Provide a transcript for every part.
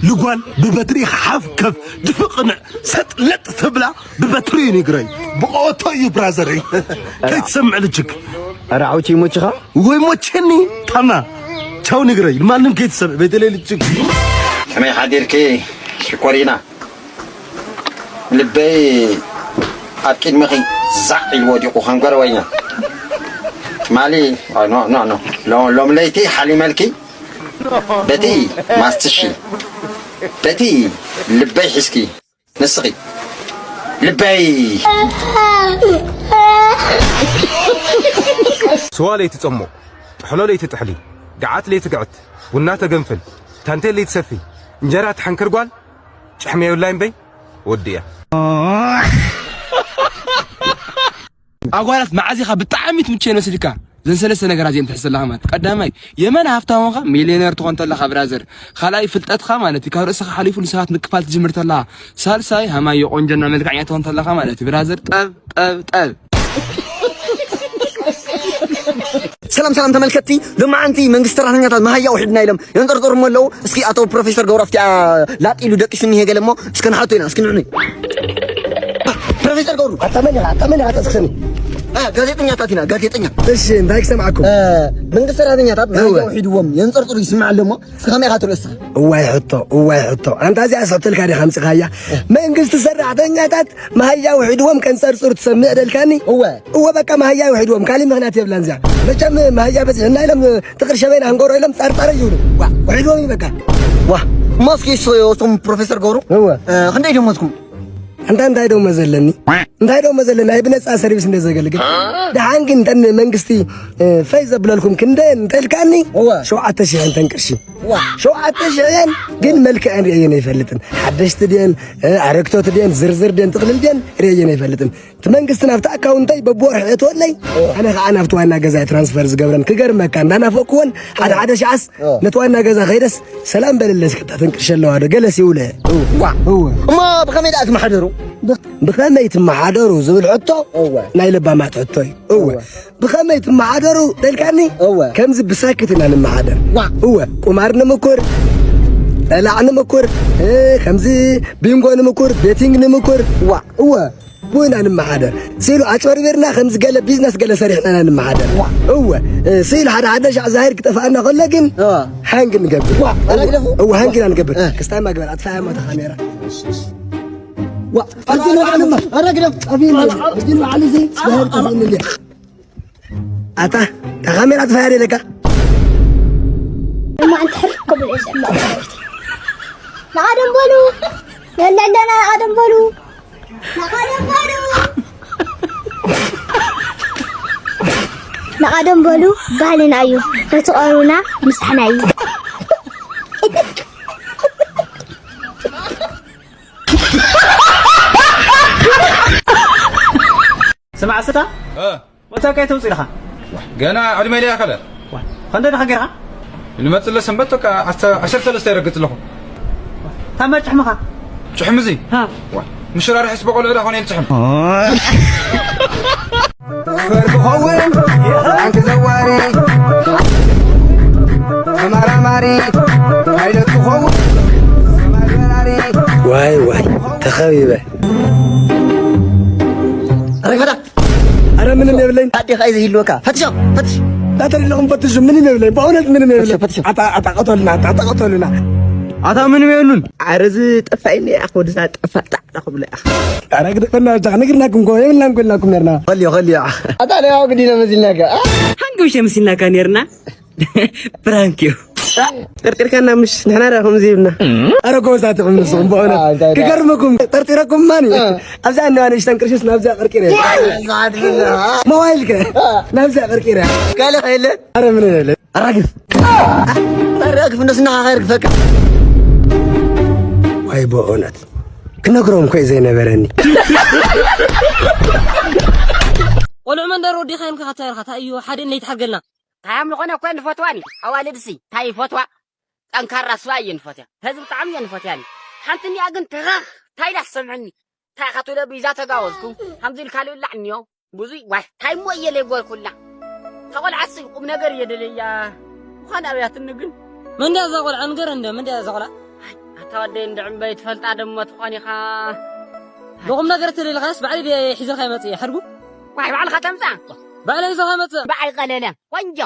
ልጓል ብበትሪ ሓፍ ከፍ ድፍቕንዕ ሰጥ ለጥ ተብላ ብበትሪ እዩ ንግረይ። ብቐወቶ እዩ ብራዘረይ። ከይትሰምዕ ልጅግ። ኧረ ዓውቺ ይሞችኻ። ወይ ሞቸኒ። ታማ። ቻው ንግረይ። ማንም ከይትሰምዕ። ቤተለይ ልጅግ። ከመይ ሓዲርኪ ሽኮሪና? ልበይ ኣብ ቅድሚኺ ዛዕ ኢሉ ወዲቑ ከም ጎረበኛ። ትማሊ፣ ኖ፣ ኖ፣ ኖ። ሎ-፣ ሎም ለይቲ ሓሊመልኪ። በቲ ማስትሺ፣ በቲ ልበይ ሒዝኪ፣ ንስኺ ልበይ። ስዋ ለይቲ ጸሞ፣ ጥሕሎ ለይቲ ጥሕሊ፣ ገዓት ለይቲ ግዕት፣ ቡና ተገንፍል፣ ታንቴል ለይቲ ሰፊ፣ እንጀራ ትሕንክር ጓል፣ ጭሕሚ የብላይን በይ፣ ወዲያ። ኣጓላት መዓዝ ኢኻ ብጣዕሚ ትምቸ ይመስልካ? ዘን ሰለስተ ነገራት እዚአን ትሕዝ ዘለኻ ማለት፣ ቀዳማይ፣ የመን ሃፍታም ኾንካ ሚልዮነር ትኾን ተለኻ ብራዘር፣ ካልኣይ፣ ፍልጠትኻ ማለት እዩ፣ ካብ ርእስኻ ሓሊፉ ንሰባት ምክፋል ትጅምር ተለኻ፣ ሳልሳይ፣ ሃማዮ ቆንጆና መልክዐኛ ትኾን ተለኻ ማለት እዩ ብራዘር፣ ጠብ፣ ጠብ፣ ጠብ። ሰላም ሰላም ተመልከትቲ፣ ሎማዓንቲ መንግስቲ ሰራሕተኛታት መሃያ ውሒድና ኢሎም የንጠርጠሩ እሞ ኣለዉ። እስኪ ኣቶ ፕሮፌሰር ገብሩ ኣብቲኣ ላጥ ኢሉ ደቂሱ እኒሄ ገለ እሞ እስከ ንሓቶ ኢና፣ እስኪ ንዕኑ። ፕሮፌሰር ገብሩ፣ ኣታ መን ኢኻ? ኣታ መን ኢኻ? ተስክሰኒ። እ፣ ጋዜጠኛታት ኢና፣ ጋዜጠኛ። እሺ፣ እንታይ ክሰምዓኩም? እ፣ መንግስቲ ሰራሕተኛታት እወ። መሃያ ውሒድዎም የንጠርጥሩ ይስማዕ ኣሎ እሞ እስኪ ከመይ ኢኻ ትርእዮ እስኻ? እዋይ ሕቶ፣ እዋይ ሕቶ። ኣንታ እዚኣ ሰብተልካ ዲኻ ኣምጺኻያ? መንግስቲ ሰራሕተኛታት መሃያ ውሒድዎም ከንጸርጽሩ ትሰምዕ ደልካኒ? እወ። እወ፣ በቃ መሃያ ውሒድዎም፣ ካሊእ ምኽንያት የብላን እዚኣ። መቸም መሃያ በጺሕና ኢሎም፣ ትቕር ሸበይና ህንገሮ ኢሎም ጸርጸረ ይብሉ። ዋ፣ ውሒድዎም እዩ በቃ። ዋ፣ እሞ እስኪ እሱ-፣ እሱም ፕሮፌሰር ገብሩ፣ እወ። እ፣ ክንደይ ደሞዝኩም? ኣንታ እንታይ ደሞዝ ዘለኒ? እንታይ ደሞዝ ዘለኒ? ኣይ ብነጻ ሰርቪስ እንደ ዘገልግል። ደሓን ግን እንተን መንግስቲ፣ እ፣ ፈይ ዘብለልኩም ክንደየን እንተልካኒ? እወ። ሸውዓተ ሽሕ እንተን ቅርሺ። ዋ። ሸውዓተ ሽሕ እየን፣ ግን መልክዐን ርእየን ኣይፈልጥን። ሓደሽቲ ድየን፣ እ፣ ኣረግቶት ድየን፣ ዝርዝር ድየን፣ ጥቕልል ድየን ርእየን ኣይፈልጥን። እቲ መንግስቲ ናብቲ ኣካውንተይ በብወርሒ እእትወለይ፣ ኦ። ኣነ ኸዓ ናብቲ ዋና ገዛይ ትራንስፈር ዝገብረን። ክገርመካ፣ እንዳናፈቅኩወን ሓደ ሓደ ሸዓስ ኦ። ነቲ ዋና ገዛ ከይደስ፣ "ሰላም በልለይ እስከ፣ እታ ተንቅሽ ኣለዋ ዶ?" ገለስ ይውለ። ዋ። እወ። እሞ ብኸመይ ደኣ ትመሓደሩ? ብ-፣ ብኸመይ ትመሓደሩ ዝብል ሕቶ እወ። ናይ ለባማት ሕቶ እዩ። እወ። እወ። ብኸመይ ትመሓደሩ ተልካኒ? እወ። ከምዚ ብሳክት ኢና ንመሓደር። ዋ። እወ። ቁማር ንምኩር፣ ጠላዕ ንምኩር፣ እ፣ ከምዚ ቢንጎ ንምኩር፣ ቤቲንግ ንምኩር። ዋ። እወ። ብኡ ኢና ንመሓደር። ስኢሉ ኣጭበርቢርና ከምዚ ገለ ቢዝነስ ገለ ሰሪሕና ኢና ንመሓደር። ዋ። እወ። እ፣ ስኢሉ ሓደ ሓደ ሻዕ ዛሂር ክጠፍኣና ከሎ ግን እወ። ሃንግ ንገብር። ዋ። ኣረ ግደፉ። እወ፣ ሃንግ ኢና ንገብር። እ። ክስታይ ማግበር፣ ኣጥፋያ ሞታ ካሜራ። ዋ። ኣረ ግደፍ። ኣረ ግደፍ። ኣረ ግደፍ። ኣታ፣ እታ ካሜራ ጥፋያ ደለካ? እማ ኣንቲ ሕርቅ ክብል እየ ዘሎ። ንቐደም በሉ። ነለለና ንቐደም በሉ። ንቐደም በሉ። ንቐደም በሉ። ባህልና እዩ። ነቲ ቀሩና ምሳሕና እዩ። ስማዕ ስታ፣ እ። ወታ ካይ ተውፅእ ኢኻ? ገና ዕድመ ኢለያ ከለ። ዋ፣ ኸንደ ዲኻ ጌርካ? ንመፅእ ሰንበት በቃ ዓሰርተ፣ ዓሰርተ ሰለስተ ይረግፅ ኣለኹ። ታማ ጭሕምኻ? ጭሕም እዚ? ሃ። ዋ፣ ምሽራርሕስ በቆልዑ ዳ ኾነ ኢል ጭሕም። ክኸውን፣ ኣንቲ ዘዋሪ። ተመራማሪ፣ ፓይለት ክኸውን። ዋይ፣ ዋይ፣ ተኸቢበ። ኣረ፣ ፈታ። ኣረ፣ ምንም የብለይን። ኣዴኻ እዩ ዘይህልወካ። ፈትሾ፣ ፈትሽ። እንዳተደለኹም ፈትሹ፣ ምንም የብለይን። በእውነት ምንም የብለይን። ፈትሾ፣ ፈትሾ። ኣታ፣ ኣታ፣ ቀተሉና፣ ኣታ፣ ኣታ፣ ቀተሉና። ኣታ፣ ምንም የብሉን። ኣረ፣ እዚ ጠፋኢኒ እያ፣ ወድዛ ጠፋ፣ ጣዕ፣ ጣዕ ክብሎ እያ። ኣረ፣ ግደፈና፣ በጃኻ፣ ነግርናኩም እኮ፣ የብልናን እኮ ኢልናኩም ነርና። ኸልዮ፣ ኸልዮ። ኣታ፣ ናይ ኣውግዲና መሲልናካ። ሃንገውሸ መሲልናካ ነርና። ፕራንክ እዩ። ጠርጢርካና ምሽ? ንሕና ዳ ከምዚ ይብልና። ኣረ ጎበዛት ኢኹም ንስኹም፣ በእውነት። አ፣ እንታይ ዳ? ክገርመኩም፣ ጠርጢረኩም ማን እዩ? አ። ኣብዛ እንዋ ንእሽተን ቅርሽስ ናብዛ ቀርቂረ። ሞባይል ከ? አ። ናብዛ ቀርቂረ። ካልእ ከ የለ? ኣረ ምን የለ? ኣራግፍ። ኣራግፍ፣ እንደሱ እናኻኸር ግፈካ። ዋይ፣ በእውነት። ክነግሮም እኮ እዩ ዘይነበረኒ። ቆልዑ መንደር ወዲኻ ኢልካ ከተርኻ፣ እንታይ እዩ? ሓደ እነይ ትሓርገልና። እንታይ ኣምልኾ እኮ ንፈትዋኒ። ኣዋልድሲ እንታይ ይፈትዋ? ጠንካራ ስባ እየን ዝፈትያ። ህዝቢ ብጣዕሚ እየን ዝፈትያኒ። ሓንቲ እኒኣ ግን ተኻኽ፣ እንታይ ኢላ ትሰምዐኒ? እንታይ ኢኻ ትብሎ? ብኢዛ ተጋወዝኩ። ከምዚ ኢልካ ልብላዕ እኒኦ። ብዙይ፣ ዋይ፣ እንታይ እሞ እየ ለይጎልኩላ? እታ ቆልዓሲ ቁም ነገር እየ ደለያ። ምዃን ኣብያትኒ ግን። መን ድያ እዛ ቆልዓ? ንገረኒ እንደ፣ መን ድያ እዛ ቆልዓ? ኣይ፣ ኣታ ወደይ እንድዕምበይ ትፈልጣ ደሞ ትኾን ኢኻ። ብቑም ነገር ተደሊኻስ ባዕለይ ድየ ሒዘልካ ይመጽእ እየ፣ ሓድጉ? ዋይ፣ ባዕልኻ ተምጻ። ባዕለይ ሒዘልካ ይመጽእ። በዓል ቀለለ፣ ቆንጆ።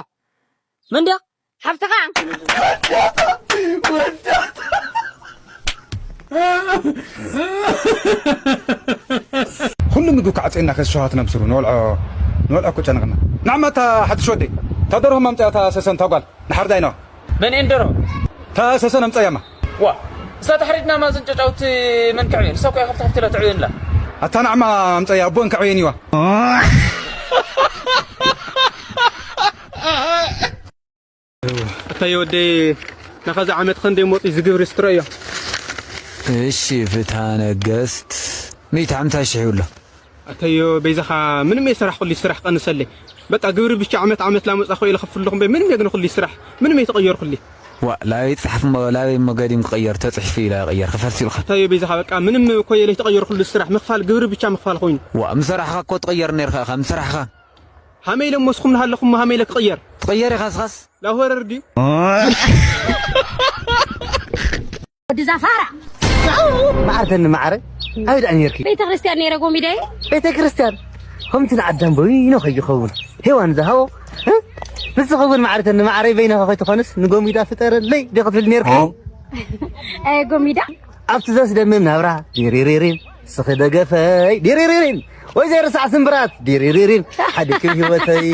መን ድያ? ሓፍትኻ። ኩሉ ምግቢ ክዓጽየና ከስሸዋት ነብስሩ ንወልዖ፣ ንወልዖ እኮ ጨነቕና። ንዓማ እታ ሓድሽ ወደይ፣ እታ ደርሆ ማምጽያ እታ ሰሰን እታ ጓል፣ ንሓርዳ ኢናዋ። መን እየን ደርሆ? እታ ሰሰን ኣምጻያማ። ዋ፣ እዛ ተሕሪድና ማዘን ጨጫውቲ መን ክዕብየን? እሳ እኮ እያ ከፍቲ ከፍቲ ኢላ ትዕብየንላ። ኣታ ንዓማ ኣምጻያ ኣቦን ክዕብየን ይዋ። ኣታየ ወደይ፣ ናኻዚ ዓመት ኸንደይ ሞጺ ዝግብሪ ስትሮ እዮ። እሺ፣ ፍትሃ ነገስት፣ ሚእቲ ሓምሳ ሽሕ ይብሎ። ኣታዮ፣ በይዛኻ ምንም እየ ሰራሕኩልይ ስራሕ ቀንሰለይ። በቃ ግብሪ ብቻ ዓመት ዓመት ላመጻኹ እየ ለኸፍልኹም በይ፣ ምንም እየ ግን ኩልይ ስራሕ፣ ምንም እየ ተቐየርኩልይ። ዋ፣ ላበይ ጽሓፍ እሞ፣ ላበይ እሞ ገዲም ክቕየር፣ ተጽሒፉ ኢላ ይቕየር፣ ክፈል ሲልካ። ኣታዮ፣ በይዛኻ በቃ ምንም እኮ እየ ለይተቐየርኩሉ ስራሕ፣ ምኽፋል ግብሪ ብቻ ምኽፋል ኮይኑ። ዋ፣ ምሰራሕኻ እኮ ትቕየር ነርካ ኢኻ፣ ምሰራሕኻ። ሃመይ ኢለ እሞ እስኹም ልሃለኹም ሃመይ ኢለ ክቕየር። ትቕየር ኢኻ እስኻስ? ላወረር ድዩ? ወዲ ዛፋራ። መዓርተኒ መዓረ፣ ኣበይ ደኣ ነርኪ? ቤተ ክርስቲያን ነይረ ጎሚዳይ። ቤተ ክርስቲያን? ከምቲ ንኣዳም በይኑ ከይኸውን። ሄዋን ዝሃቦ፣ እ? ንስኺ እውን መዓርተኒ መዓረይ በይንኻ ከይትኾንስ ንጎሚዳ ፍጠረለይ ዲኺ ትብሊ ነርኪ? እ? ኣይ ጎሚዳ። ኣብቲ ዘስደምም ናብራ፣ ዲሪሪሪም፣ ስኺ ደገፈይ፣ ዲሪሪሪም፣ ወይ ዘይርሳዕ ስምብራት፣ ዲሪሪሪም፣ ሓዲክም ህይወተይ።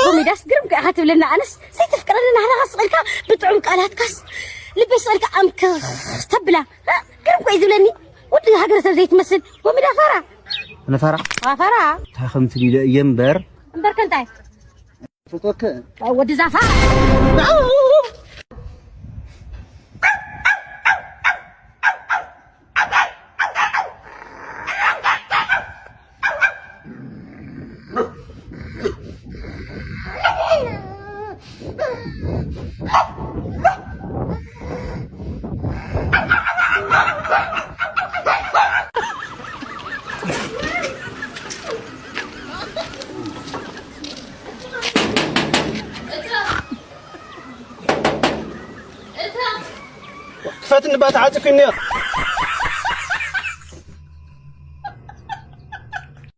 ጎሚዳስ ግርም እኮ ኢኻ ትብለና፣ ኣነስ ዘይተፍቅረኒ ናህናኻ ስቕ ኢልካ ብጥዑም ቃላትካስ ልበይ ስቕ ኢልካ ኣምክኽ ተብላ። እ? ግርም እኮ እዩ ዝብለኒ። ወዲ ሃገረሰብ ዘይትመስል ጎሚዳ ፋራ። ኣነ ፋራ? ዋ ፋራ። እንታይ ከም ትብሊ እየ እምበር። እምበር ከ እንታይ? ፈትወኪ። ወዲ ዛፋ። ክፈትኒ ባ ተዓጺኩ እኒኦ።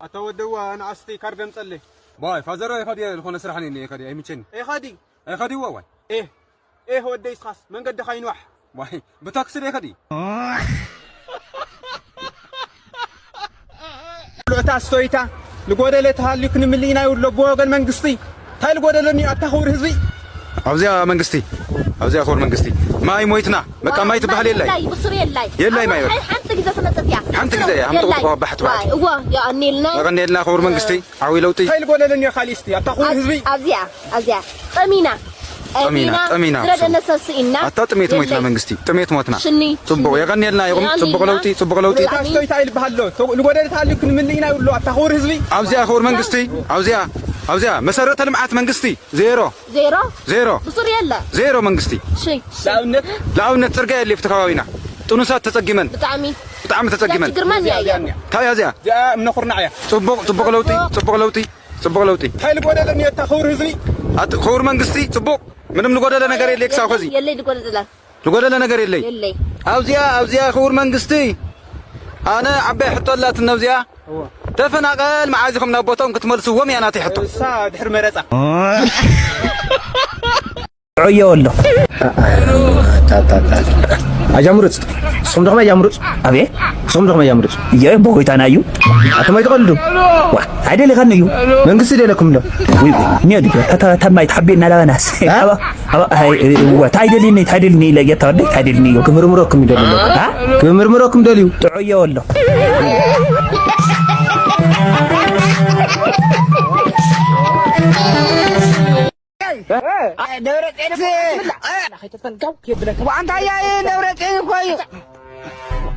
ኣታ ወደዋ ንኣስቲ ካርድ ኣምጸለይ። ባይ ፋዘር ኣይኸድየ ዝኾነ ስራሕ ነኒ ኣይኸድየ ኣይምቸኒ። ኣይኸዲ። ኣይኸድዎ ዋይ። ኤህ ኤህ ወደይ እስኻስ መንገድኻ ይንዋሕ። ዋይ ብታክሲ ዶ ይኸዲ? ልዕታ ስቶይታ ልጎደለ ተሃልዩ ክንምልእ ኢና ይብሎ ብወገን መንግስቲ። እንታይ ልጎደለኒ ኣታ ክቡር ህዝቢ? ኣብዚኣ መንግስቲ፣ ኣብዚኣ ክቡር መንግስቲ፣ ማይ ሞይትና። በቃ ማይ ትበሃል የላይ። የላይ፣ ብሱር የላይ። የላይ ማይ በቃ። ሓንቲ ግዜ ትመጽእ እያ። ሓንቲ ግዜ እያ፣ ሓንቲ የላይ። ቁጥቋ ባሕቲ ባሕቲ። ዋይ፣ እዋ፣ የቐንየልና። የቐንየልና ክቡር መንግስቲ፣ ዓብዪ ለውጢ። እንታይ ልጎደለኒ እየ ካልእ እስቲ ኣታ ክቡር ህዝቢ? ኣብዚኣ፣ ኣብዚኣ፣ ጠሚና። ጠሚና፣ ጠሚና፣ ጠሚና፣ ዝረደነ ሰብ ስኢንና። ኣታ ጥሜት ሞይትና የለይ። መንግስቲ፣ ጥሜት ሞትና። ሽኒ፣ ጽቡቕ፣ ሽኒ። የቐንየልና ይኹም። የቐንየልና። ጽቡቕ ለውጢ፣ ጽቡቕ ለውጢ። ኣታ ኣሜን። ስቶይታ ይልበሃሎ፣ ቶ-፣ ልጎደለ ተሃልዩ ክንምልእ ኢና ይብሎ ኣታ ክቡር ህዝቢ። ኣብዚኣ ክቡር መንግስቲ፣ ኣብዚኣ፣ ኣብዚኣ መሰረተ ልምዓት መንግስቲ ዜሮ። ዜሮ? ዜሮ። ብሱር የለ። ዜሮ መንግስቲ። እሺ፣ እሺ። ለኣብነት? ለኣብነት ጽርግያ የለ ኣብቲ ከባቢና። ጥኑሳት ተጸጊመን። ብጣዕሚ። ብጣዕሚ ተጸጊመን። እዚኣ ችግር መን እያ? እዚኣ፣ እዚኣ። እንታይ እያ እዚኣ? እዚኣ እምነ ኩርናዕ እያ። ጽቡቕ፣ ጽቡቕ ለውጢ፣ ጽቡቕ ለውጢ፣ ጽቡቕ ለውጢ። እንታይ ልጎደለኒ እታ ክቡር ህዝቢ? ኣቲ ክቡር መንግስቲ፣ ጽቡቕ። ምንም ልጎደለ ነገር የለ ክሳብ ኸዚ። የለይ ልጎደለ። ልጎደለ ነገር የለይ። የለይ። ኣብዚኣ፣ ኣብዚኣ ክቡር መንግስቲ፣ ኣነ ዓባይ ሕቶ ኣላትኒ ኣብዚኣ። እወ። ተፈናቐል መዓዝ ኢኹም ናብ ቦታኦም ክትመልስዎም እያ ናተይ ሕቶ። እሳ ድሕሪ መረጻ። ጥዑዮ ኣሎ። ኣጃምሩጽ። ንስኹም ዲኹም ኣጃምሩጽ? ኣቤ? ንስኹም ዲኹም ኣጃምሩጽ? እየ፣ በጎይታና እዩ። ኣቶም ኣይትቐልዱ። ዋ፣ ኣይደሊኻን እዩ። መንግስቲ ደለኩም ዶ? ውይ፣ ውይ፣ እኔ ድዮ፣ ተተ-፣ ተማይ ተሓቤና ላበናስ። አ? ኣባ፣ ኣባ፣ ኣይ፣ እወ፣ ታይደሊኒ፣ ታይደሊኒ ኢለ እየ፣ ተወደይ፣ ታይደሊኒ እዩ። ክምርምረኩም ይደሊ ኣሎ። አ? ክምርምረኩም ደልዩ። ጥዑዮ ኣሎ። ደብረጽዮን ከይተፈንጋው የብለካ። ዋንታ ያይ ደብረጽዮን እኮ እዩ።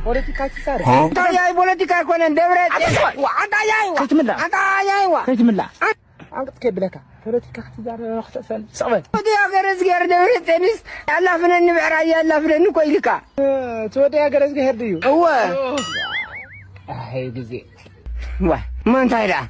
ፖለቲካ ትዛረብ። ዋንታ ያይ ፖለቲካ ኣይኮነን፣ ደብረጽዮን። ዋንታ ያይ ዋ። ከይትምላ። ዋንታ ያይ ዋ። ከይትምላ። ኣንቅጽ ከይብለካ። ፖለቲካ ክትዛረብ ክትሰል። ስቕ በል። ወዲ ሃገረ እዝግሄር ደብረጽዮንስ ኣላፍነኒ ብዕራይ ኣላፍነኒ እኮ ኢልካ። እቲ ወዲ ሃገረ እዝግሄር ድዩ? እወ። ኣይ ግዜ። ዋ፣ እሞ እንታይ ደኣ?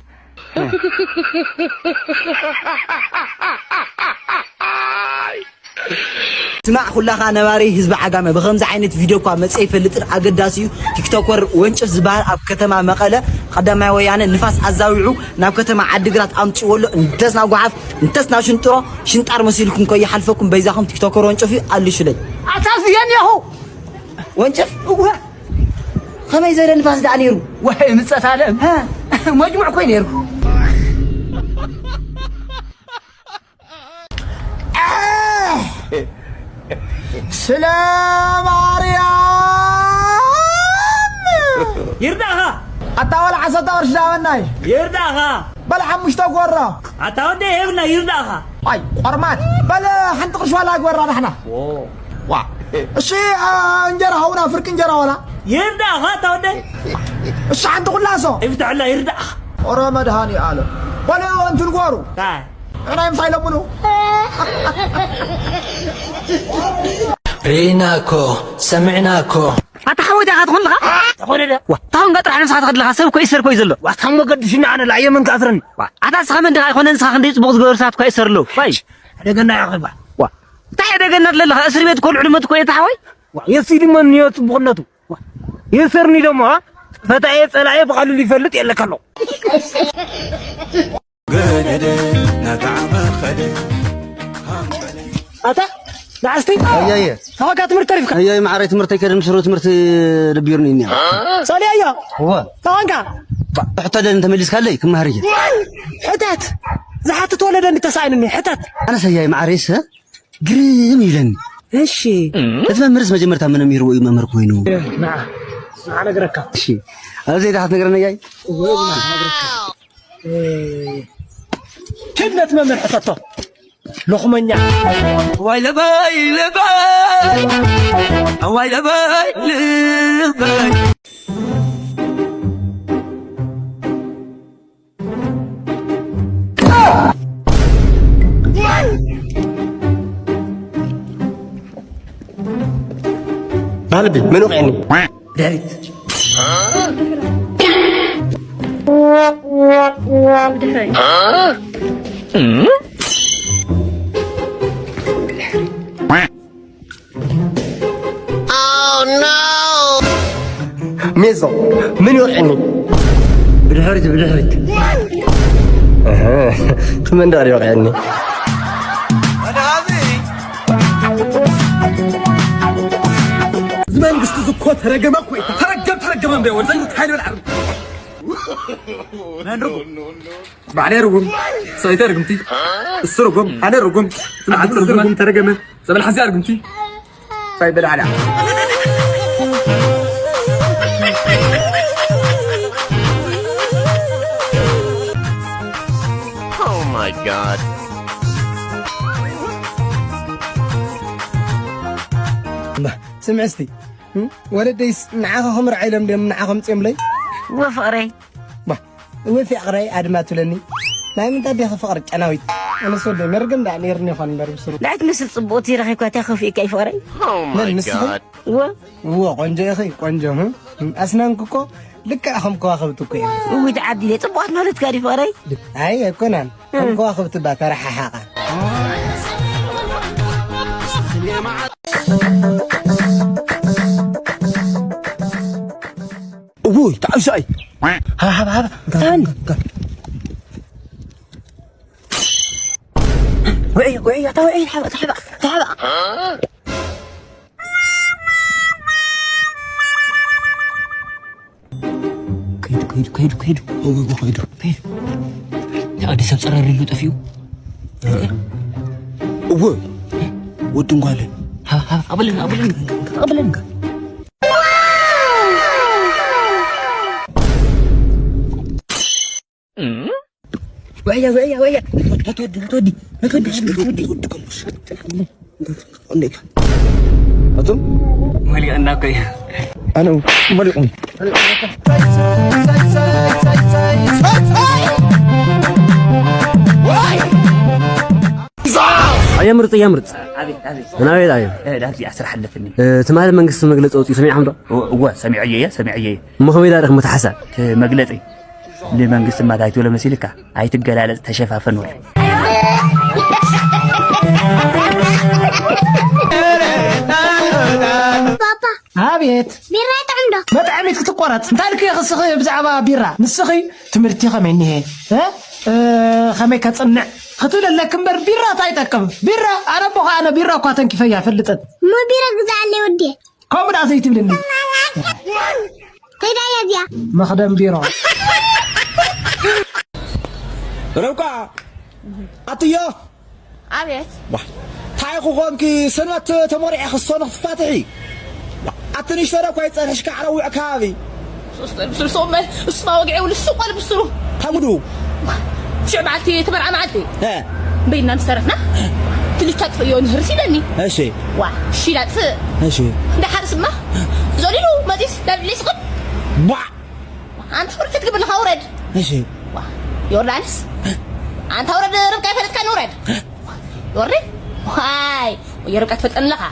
ስማዕ ኩላኻ ነባሪ ህዝቢ ዓጋመ፣ ብኸምዚ ዓይነት ቪድዮ እኳ መጸ ይፈልጥን ኣገዳሲ እዩ። ቲክቶከር ወንጭፍ ዝበሃል ኣብ ከተማ መቐለ ቀዳማይ ወያነ ንፋስ ኣዛዊዑ ናብ ከተማ ዓዲግራት ኣምጽዎ ኣሎ። እንተስ ናብ ጓሓፍ እንተስ ናብ ሽንጥሮ ሽንጣር መሲልኩም ከይሓልፈኩም በይዛኹም ቲክቶከር ወንጭፍ እዩ ኣልሹለይ። ኣታ ዝየን ያሁ ወንጭፍ እወ ከመይ ዝበለ ንፋስ ደኣ ነይሩ? ወይ ምጸት ኣለም። ሃ? መጅሙዕ ኮይ ነይሩ። ስለ ማርያም ይርዳኻ። ኣታ ወላ ዓሰርተ ቅርሺ ዳበናይ። ይርዳኻ። በል ሓሙሽተ ጎሮ። ኣታ ወደ የብና ይርዳኻ። ኣይ ቆርማት። በል ሓንቲ ቅርሺ ዋላ ግበራ ዳሕና። ዎ። ዋ። እሺ፣ አ፣ እንጀራ ሃውና ፍርቂ እንጀራ ዋላ። ይርዳኻ ኣታ ወደ። እሺ ሓንቲ ኩላሶ። ይፍትሐላ ይርዳኻ። ኦረ መድሃኒ ኣለ። በል እንትን ጎሩ። ታይ። ኣና ምሳይ ለምኑ። ርኢናኮ፣ ሰሚዕናኮ። ኣታ ሓወይ ዳኻ ትኾን ኣለኻ? ተኾነ ደ? ዋ፣ ታሁን ጋጥራ ሓንሳ ትኸድልኻ ሰብ ኮይ ሰር ኮይ ዘሎ። ዋ፣ ታሞ ገድሽና ኣነ ላየ መን ካፍረን። ዋ፣ ኣታ ስኻ መን ድኻ ኣይኮነን ስኻ ክንደይ ጽቡቕ ዝገበሩ ሰባት ኮይ ሰር ኣለዉ። ዋይ። ኣደገና ያኸባ። ዋ፣ እንታይ ኣደገና ኣለኻ? እስር ቤት ኮልዑ ልመት ኮይ ተሓወይ። ዋ፣ የሲ ድመን ንዮ ጽቡቕነቱ። ዋ፣ የሰርኒ ደሞ፣ አ? ፈታየ ጸላየ ብቐልሉ ይፈልጥ የለካ ኣሎ። ገደደ ናተዓመኸደ ኣታ ንዓስቲ ኣያየ። ታወቃ ትምህርት ተሪፍካ ኣያየ ማዕረይ ትምህርተይ ከድም ስሩ ትምህርት ድቢሩኒ እኒኣ። ሳሊ ኣያ እወ። ታወንካ ሕቶ ደን ተመሊስካለይ ክመሃር እየ። ሕታት ዝሓትት ወለደ እንድተሳኢኑኒ ሕታት ኣነስ ኣያየ ማዕረይስ ግርም ይብለኒ። እሺ እቲ መምህርስ መጀመርታ መን ኣምሂርዎ እዩ መምህር ኮይኑ? ንዓ ንዓ ነገረካ። እሺ ኣብዚ ደሓት ነገረና ኣያይ። ክነት መምህር ሕተቶ ሎኽመኛ። ዋይ ለባይ ለባይ፣ ዋይ ለባይ ለባይ። ባልቢ መን ወቕዕኒ? ድሕሪት። ድሕሪት። ሜዞ መን ይወቕዕኒ? ብድሕሪት፣ ብድሕሪት። እህ፣ መን ዳር ይወቕዕኒ? እዚ መንግስቲ እዚ እኮ ተረገመ እኮ እዩ። ተረገም፣ ተረገመ እምበይ ወደ ሓይል በልዓር። መን ርጉም? ባዕለይ ርጉም፣ ሰበይተይ ርግምቲ፣ እሱ ርጉም፣ ኣነ ርጉም፣ እቲ መዓልቲ ርጉም ተረገመ። ዘበል ሓዚኣ ርግምቲ፣ እንታይ በል ዓላ። Oh my God. እምባ፣ ስምዒ እስቲ፣ እም? ወለደይስ ንዓኻ ክምርዓ ኢሎም ድዮም ንዓኻ ኣምጺኦምለይ? እወ ፍቕረይ። ባ፣ እወ ፍቕረይ ኣድማ ትብለኒ። ናይ ምንታይ ዲኺ ፍቕሪ ጨናዊት? ኣነስ ወደይ መርገም ደኣ ነይርኒ ይኾን እምበር ብስሩ። እንታይ ትመስል ጽብቕቲ ረኺብካ እንታይ ከፊእካ እዩ ፍቕረይ? መን ንስኺ? እወ። እወ ቆንጆ ኢኺ፣ ቆንጆ፣ ህም? ኣስናንኪ እኮ ልክዕ ከም ከዋኽብቲ እኮ እዮም። እውይ ተዓዲለ፣ ጽቡቓት ማለትካ ድዩ ፍቕረይ? ኣይ ኣይኮናን፣ ከም ከዋኽብቲ እባ ተረሓሓቓ። እውይ ተዓብሳይ። ሃባ፣ ሃባ፣ ሃባ። ታኒ። ውዒ፣ ውዒ፣ ኣታ ውዒ፣ ተሓባ፣ ተሓባ፣ ተሓባ። ከይዱ፣ ከይዱ፣ ከይዱ፣ ከይዱ። እወ፣ እወ፣ ከይዱ። ከይዱ። ኣዲስ ኣብ ጸረር ኢሉ ጠፊኡ። እወ፣ ወድን ጓልን። ሃ፣ ሃ፣ ኣበለን፣ ኣበለን፣ ኣበለን። ወያ፣ ወያ፣ ወያ። ነትወዲ፣ ነትወዲ፣ ነትወዲ፣ ነትወዲ። ኣቱም? መሊቕና እኮ እዩ። ኣነ መሊቑም። ኣየምርጽ፣ ኣየምርጽ። ኣቤት፣ ኣቤት። ናበይ ኣዮ? እ፣ ናብዚኣ ስራሕ ኣለትኒ። እ፣ ትማሊ መንግስቲ መግለጺ ኣውጺኡ ሰሚዕኩም ዶ? እወ፣ ሰሚዐዮ እየ፣ ሰሚዐዮ እየ። እሞ ከመይ ዳርክ ምትሓሳ? እቲ መግለጺ ንመንግስቲ እማ እንታይ ትብሎ መሲልካ? ኣይትገላለጽ፣ ተሸፋፈን ወለ። ባባ፣ ኣቤት። ቢራ ይጥዕም ዶ? መጥዓሚት ክትቆረጽ። እንታይ ኢልኪ ክስኺ ብዛዕባ ቢራ? ንስኺ ትምህርቲ ከመይ እኒሄ? እ? እ፣ ከመይ ከጽንዕ? ክትብል ኣለኪ እምበር ቢራ እንታይ ይጠቅም? ቢራ፣ ኣነ እሞ ኸዓ ኣነ ቢራ እኳ ተንኪፈያ ኣይፈልጥን። እሞ ቢራ ግዛኣለይ ወዲ። ከምኡ ደኣ ዘይትብልኒ። ከይዳ እያ እዚኣ። መኽደን ቢሮ። ርብቃ፣ ኣትዮ። ኣቤት። ዋ፣ እንታይ ኢኹ ኾንኪ ሰንበት ተመሪዐ ክስቶን ክትፋትሒ? ዋ፣ ኣቲ ንእሽቶ ዶ እኳ ይጸንሕሽ ካዕረዊዕ ከባቢ። ሶስተ ብስሩ ሰው መ-፣ እሱማ ወግዒ ውልሱ ቆል ብስሩ። ታጉዱ። ሽዕ በዓልቲ ተመርዓ መዓልቲ። እ። በይና ምስ ተረፍና፣ ትልቻ ጥፍእዮ ንህርስ ኢለኒ። እሺ። ዋ፣ ሺላ ጥፍእ። እሺ። ደሓር ስማ፣ ዘሊሉ መጺስ፣ ናብ ልዕሊ ስቕል። ቧዕ። ኣንታ ውርድ ክትግብር ኣለኻ፣ ውረድ። እሺ። ዋ፣ ዮርዳንስ፣ ኣንታ ውረድ፣ ርብቃ ይፈለጥካ፣ ንውረድ። ዮርዲ፣ ዋይ፣ ወይ ርብቃ ትፈልጠኒ ኣለኻ።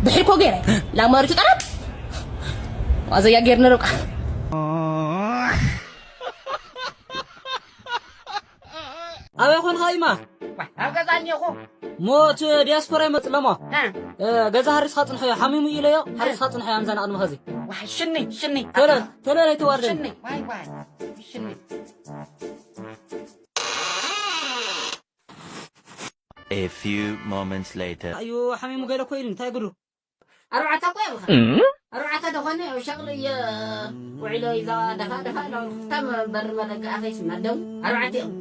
ብሕልኮ ገይረ፣ ላማሪቱ ጠረብ። ዋዘያ ገይርኒ ርብቃ። ኣበይ ኮንኻ ኢማ? ዋይ፣ ኣብ ገዛ እኒኹ። ሞ እቲ ዲያስፖራ ይመጽእ ኣለሞ። እ። እ፣ ገዛ ሃሪስካ ጽንሖዮ፣ ሓሚሙ ኢለዮ፣ ሃሪስካ ጽንሖዮ፣ ኣምዛ ንቕድሚ ኸዚ። ዋይ፣ ሽኒ፣ ሽኒ። ቶሎ፣ ቶሎ ለይተዋርደኒ። ሽኒ፣ ዋይ፣ ዋይ፣ ሽኒ። A few moments later. ኣዩ፣ ሓሚሙ ገለ እኮ ኢሉ፣ እንታይ ጉዱ? ኣርባዕተ እኮ የብልካ። እም? ኣርባዕተ ደኾነ፣ ሸቕሊ እየ ውዒሎ፣ ይዛ ደፋ ደፋ ኢሎ፣ ክታም በር መደገ ኣፈይ ስመደው፣ ኣርባዕተ እዮም።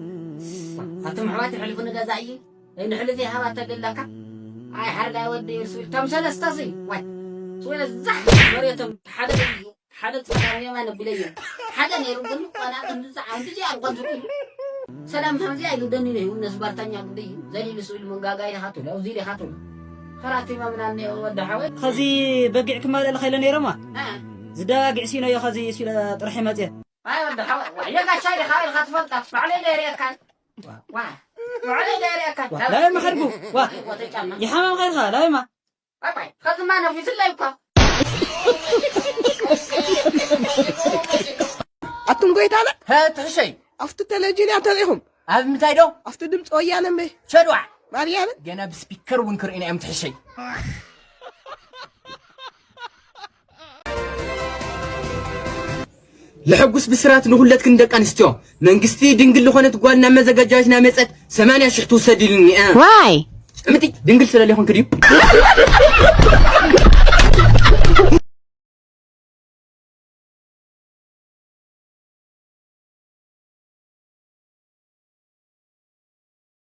ኣቱም ኣሕዋት ይሕልፉ ንገዛ እዩ። ንሕልፊ ሃባ ተደለካ። ኣይ ሓርዳይ ወዲ ይርሱ፣ እቶም ሰለስተ ሲ፣ ዋይ። ስወለ ዛሕ መሬቶም ሓደ እዩ። ሓደ ጸጋም የማን ኣቢለዮ። ሓደ ነይሩ ግን ቆና ክንዲ ጸዓም ብዚ ኣብ ቐንቱ እዩ። ሰላም ከምዚ ኣይሉ ደኒ ነው፣ እነሱ ባርታኛ ጉዳይ እዩ። ዘሊሉ ስብል መንጋጋ ኢልካ ትብሎ፣ ኣብዚ ኢልካ ትብሎ። ኸራቲ መምናን ነው ወዲ ሓወይ። ኸዚ በጊዕ ክማልእ ለኸ ኢለ ነይረማ። እ። ዝዳ ጊዕ ሲኖዮ ኸዚ ሲለ ጥራሕ መጽየ። ኣይ ወዲ ሓወይ፣ ዋየ ጋሻ ኢልካ ኢልካ ትፈልጣ። ባዕለይ ደይርየካ። ዋ፣ ባዕለይ ደይርየካ። ዋ፣ ላይማ ኸድኩ። ዋ። ወተጫማ። ይሓመም ኸድካ፣ ላይማ። ባይ ባይ። ኸዝማ ነፊስለይ እኮ። ኣቱም ጎይታና። ሀ፣ ትሕሸይ። ኣብቲ ቴሌቪዥን እያ ተሪኢኹም። ኣብ ምንታይ ዶ? ኣብቲ ድምፂ ወያነ እምበይ። ሸድዋ። ማርያምን። ገና ብስፒከር እውን ክርእና እዮም ትሕሸይ። ለሐጉስ ብስራት ንኹለትክን ደቂ ኣንስትዮ። መንግስቲ ድንግል ዝኾነት ጓል ናብ መዘጋጃ ቤት እናመጸት ሰማንያ ሽሕ ትውሰድ ኢሉኒ። እ። ዋይ? እምቲ ድንግል ስለ ዘይኮንክ ድዩ?